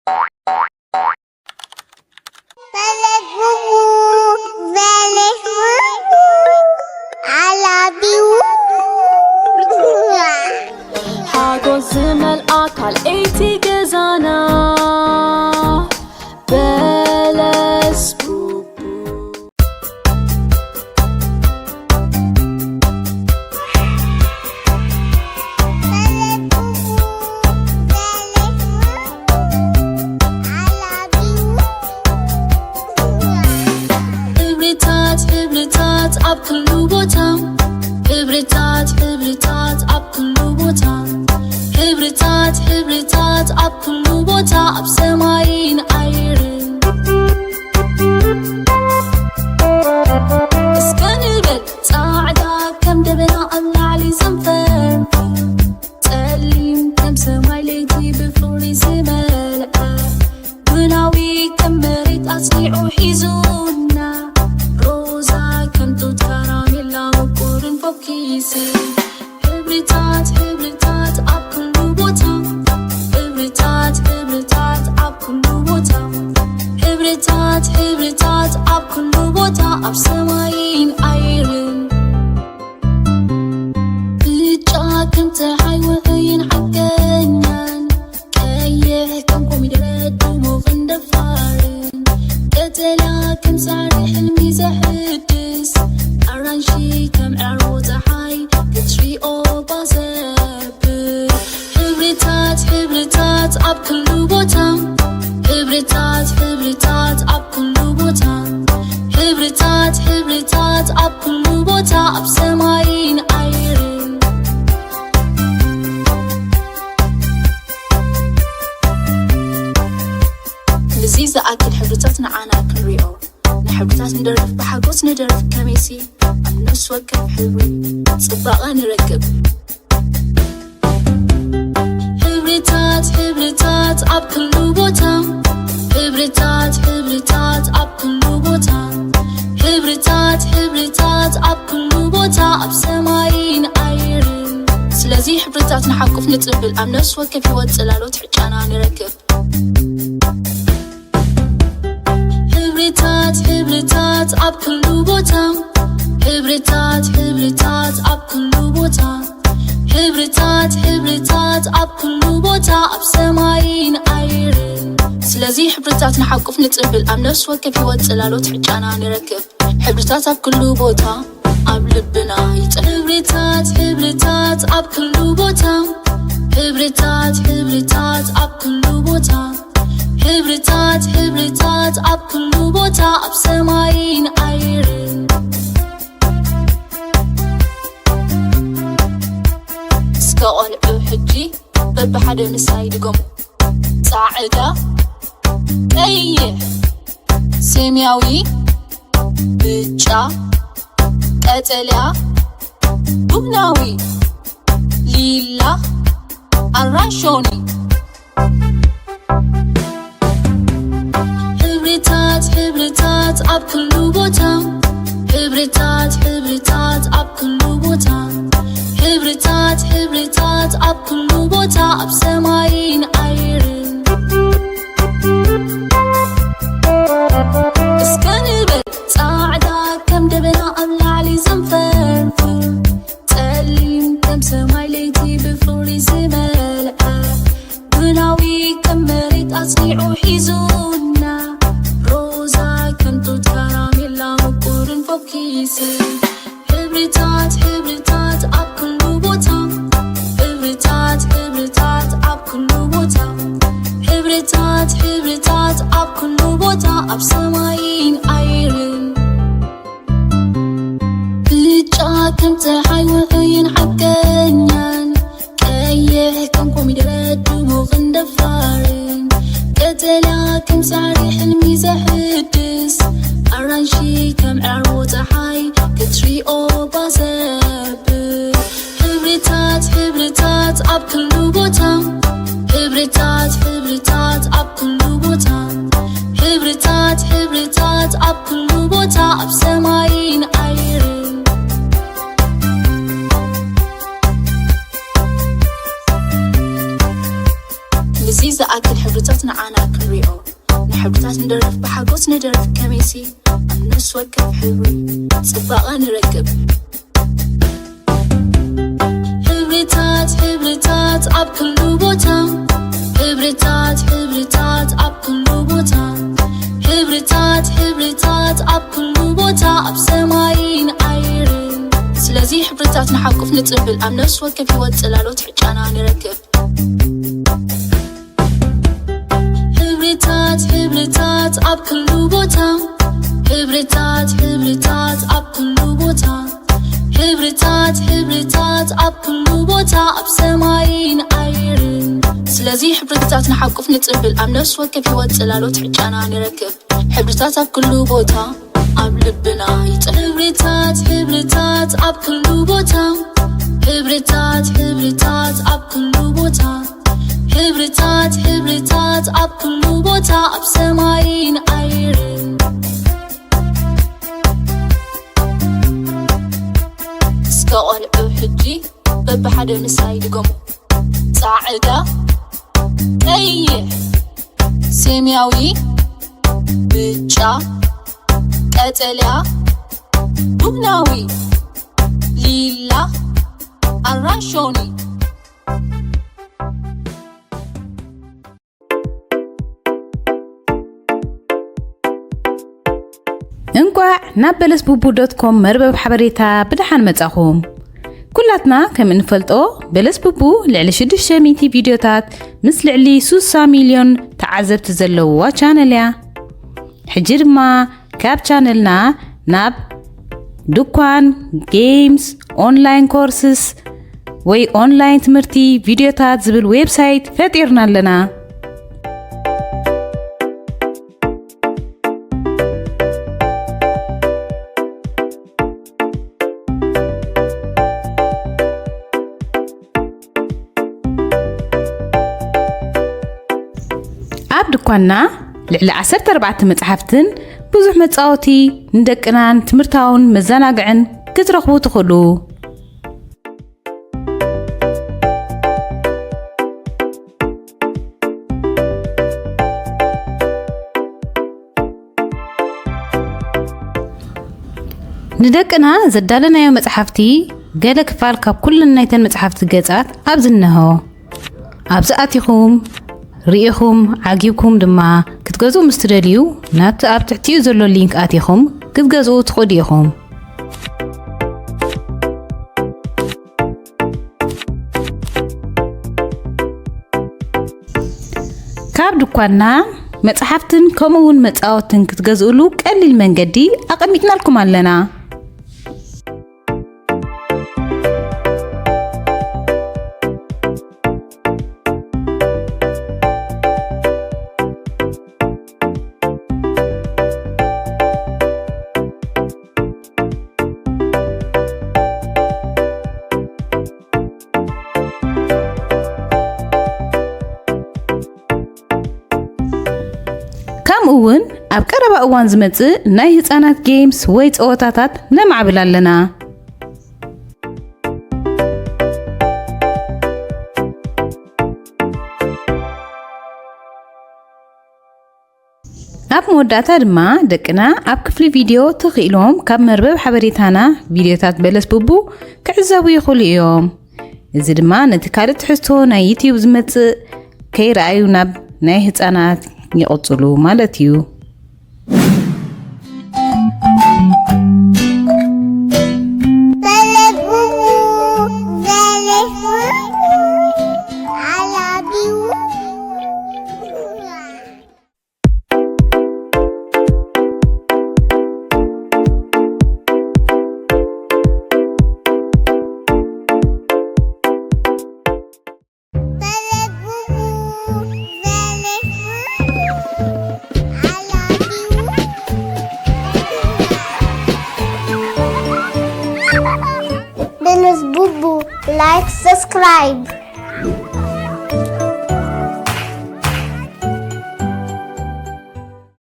በለስ ቡቡ፣ በለስ ቡቡ፣ I love you። ሓጎስ ዝመልኣ ካልኣይቲ ገዛና በለስ ቡቡ። ሕብርታት፣ ሕብርታት ኣብ ኩሉ ቦታ። ሕብርታት፣ ሕብርታት ኣብ ኩሉ ቦታ። ሕብርታት፣ ሕብርታት ኣብ ኩሉ ቦታ። ኣብ ሰማይን ኣየርን። እስከ ንበል ጻዕዳ ከም ደበና ኣብ ላዕሊ ዘንፈርፍር። ጸሊም ከም ሰማይ ለይቲ ብፍቕሪ ዝመልአ። ቡናዊ ከም መሬት ኣጽኒዑ ሒዙና። ሮዛ ከም ጡት ካራሜላ ምቁርን ፎኪሲ። ሕብርታት፣ ሕብርታት ኣብ ኩሉ ቦታ። ሕብርታት፣ ሕብርታት ኣብ ኩሉ ቦታ። ሕብርታት፣ ሕብርታት ኣብ ኩሉ ቦታ። ኣብ ሰማይን ኣየርን። ብጫ ከም ጸሓይ ውዑይን ሓቀኛን። ቀይሕ ከም ኮሚደረ ድሙቕን ደፋርን። ቀጠልያ ከም ሳዕሪ ሕልሚ ዘሕድስ። ኣራንሺ ከም ዕራርቦ ጸሓይ ክትሪኦ ባሰብር። ሕብርታት፣ ሕብርታት ኣብ ኩሉ ቦታ። ሕብርታት፣ ሕብርታት ኣብ ኩሉ ቦታ። ሕብርታት፣ ሕብርታት ኣብ ኩሉ ቦታ። ኣብ ሰማይን ኣየርን። ምስዚ ዝኣክል ሕብርታት ንዓና ክንሪኦ። ንሕብርታት ንደርፍ፣ ብሓጎስ ንደርፍ፣ ከመይሲ ኣብ ነፍሲ ወከፍ ሕብሪ ጽባቐ ንረክብ። ሕብርታት፣ ሕብርታት ኣብ ኩሉ ቦታ። ሕብርታት፣ ሕብርታት ኣብ ኩሉ ቦታ። ሕብርታት፣ ሕብርታት ኣብ ኩሉ ቦታ። ኣብ ሰማይን ኣየርን። ስለዚ ሕብርታት ንሓቁፍ ንጽንብል፣ ኣብ ነፍሲ ወከፍ ህይወት ጽላሎት ሕጫና ንረክብ። ሕብርታት፣ ሕብርታት ኣብ ኩሉ ቦታ። ሕብርታት፣ ሕብርታት ኣብ ኩሉ ቦታ። ሕብርታት፣ ሕብርታት ኣብ ኩሉ ቦታ። ኣብ ሰማይን ኣየርን። ስለዚ ሕብርታት ንሓቁፍ ንጽንብል፣ ኣብ ነፍሲ ወከፍ ህይወት ጽላሎት ሕጫና ንረክብ። ሕብርታት ኣብ ኩሉ ቦታ ኣብ ልብና ይጽ-፣ ሕብርታት፣ ሕብርታት ኣብ ኩሉ ቦታ። ሕብርታት፣ ሕብርታት ኣብ ኩሉ ቦታ። ሕብርታት፣ ሕብርታት ኣብ ኩሉ ቦታ። ኣብ ሰማይን ኣየርን። እስከ ቆልዑ ሕጂ በብሓደ ምሳይ ድገሙ። ጻዕዳ፣ ቀይሕ፣ ሰማያዊ፣ ብጫ፣ ቀጠልያ፣ ቡናዊ፣ ሊላ፣ ኣራንሾኒ። ሕብርታት፣ ሕብርታት ኣብ ኩሉ ቦታ። ሕብርታት፣ ሕብርታት ኣብ ኩሉ ቦታ። ሕብርታት፣ ሕብርታት ኣብ ኩሉ ቦታ። ኣብ ሰማይን ኣየርን። እስከ ንበል ጻዕዳ ከም ደበና ኣብ ላዕሊ ዘንፈርፍር። ጸሊም ከም ሰማይ ለይቲ ብፍቕሪ ዝመልኣ። ቡናዊ ከም መሬት ኣጽኒዑ ሒዙና። ሮዛ ከም ጡት ካራሜላ ምቁርን ፎኪስን። ሕብርታት፣ ሕብርታት ኣብ ኩሉ ቦታ። ሕብርታት፣ ሕብርታት ኣብ ኩሉ ቦታ። ሕብርታት፣ ሕብርታት ኣብ ኩሉ ቦታ። ኣብ ሰማይን ኣየርን። ብጫ ከም ጸሓይ ውዑይን ሓቀኛን። ቀይሕ ከም ኮሚደረ ድሙቕን ደፋርን። ቀጠልያ ከም ሳዕሪ ሕልሚ ዘሕድስ። ኣራንሺ ከም ዕራርቦ ጸሓይ ክትሪኦ ባሰብር። ሕብርታት፣ ሕብርታት ኣብ ኩሉ ቦታ። ሕብርታት፣ ሕብርታት ኣብ ኩሉ ቦታ። ሕብርታት፣ ሕብርታት ኣብ ኩሉ ቦታ። ኣብ ሰማይን ኣየርን። ምስዚ ዝኣክል ሕብርታት ንዓና ንሕብርታት ንደርፍ ብሓጎስ ንደርፍ ከመይሲ ኣብ ነፍሲ ወከፍ ሕብሪ ጽባቐ ንረክብ። ሕብርታት ሕብርታት ኣብ ኩሉ ቦታ። ሕብርታት ሕብርታት ኣብ ኩሉ ቦታ። ሕብርታት ሕብርታት ኣብ ኩሉ ቦታ፣ ኣብ ሰማይን ኣየርን። ስለዚ ሕብርታት ንሓቁፍ ንጽንብል፣ ኣብ ነፍሲ ወከፍ ህይወት ጽላሎት ሕጫና ንረክብ። ሕብርታት ሕብርታት ኣብ ኩሉ ቦታ። ሕብርታት ሕብርታት ኣብ ኩሉ ቦታ። ሕብርታት ሕብርታት ኣብ ኩሉ ቦታ፣ ኣብ ሰማይን ኣየርን። ስለዚ ሕብርታት ንሓቁፍ ንጽንብል፣ ኣብ ነፍሲ ወከፍ ህይወት ጽላሎት ሕጫና ንረክብ። ሕብርታት ኣብ ኩሉ ቦታ፣ ኣብ ልብና ይጽ- ሕብርታት ሕብርታት ኣብ ኩሉ ቦታ። ሕብርታት ሕብርታት ኣብ ኩሉ ቦታ። ሕብርታት ሕብርታት ኣብ ኩሉ ቦታ፣ ኣብ ሰማይን ኣየርን። እስከ ቆልዑ ሕጂ በብሓደ ምሳይ ድገሙ። ጻዕዳ፣ ቀይሕ፣ ሰማያዊ፣ ብጫ፣ ቀጠልያ፣ ቡናዊ፣ ሊላ፣ ኣራንሾኒ። እንቋዕ ናብ በለስ ቡቡ ዶት ኮም መርበብ ሓበሬታ ብደሓን መጻኹም። ኩላትና ከም እንፈልጦ፣ በለስ ቡቡ ልዕሊ ሽዱሽተ ሚእቲ ቪድዮታት ምስ ልዕሊ ስሳ ሚልዮን ተዓዘብቲ ዘለውዋ ቻነል እያ። ሕጂ ድማ ካብ ቻነልና ናብ ድኳን፣ ጌምስ፣ ኦንላይን ኮርስስ ወይ ኦንላይን ትምህርቲ ቪድዮታት ዝብል ዌብሳይት ፈጢርና ኣለና። ኣብ ድኳንና ልዕሊ ዓሰርተ ኣርባዕተ መጽሓፍትን ብዙሕ መጻወቲ ንደቅናን ትምህርታውን መዘናግዕን ክትረኽቡ ትኽእሉ። ንደቅና ዘዳለናዮ መጽሓፍቲ፣ ገለ ክፋል ካብ ኩለን ናይተን መጽሓፍቲ ገጻት ኣብዚ እነሆ። ኣብዚ ኣቲኹም ርኢኹም ዓጊብኩም ድማ ክትገዝኡ ምስ ትደልዩ፣ ናብቲ ኣብ ትሕቲኡ ዘሎ ሊንክ ኣቲኹም ክትገዝኡ ትኽእሉ ኢኹም። ካብ ድኳንና መጽሓፍትን ከምኡ እውን መጻወትን ክትገዝእሉ ቀሊል መንገዲ ኣቐሚጥናልኩም ኣለና። ከምኡ እውን ኣብ ቀረባ እዋን ዝመጽእ ናይ ህጻናት ጌምስ ወይ ጸወታታት ነማዕብል ኣለና። ኣብ መወዳእታ ድማ ደቅና ኣብ ክፍሊ ቪድዮ ተኽኢሎም ካብ መርበብ ሓበሬታና ቪድዮታት በለስ ቡቡ ክዕዘቡ ይኽእሉ እዮም። እዚ ድማ ነቲ ካልእ ትሕዝቶ ናይ ዩትዩብ ዝመጽእ ከይረኣዩ ናብ ናይ ህጻናት ይቕጽሉ ማለት እዩ። በለስ ቡቡ፣ በለስ ቡቡ፣ I love you. Benes Bubu, like, subscribe.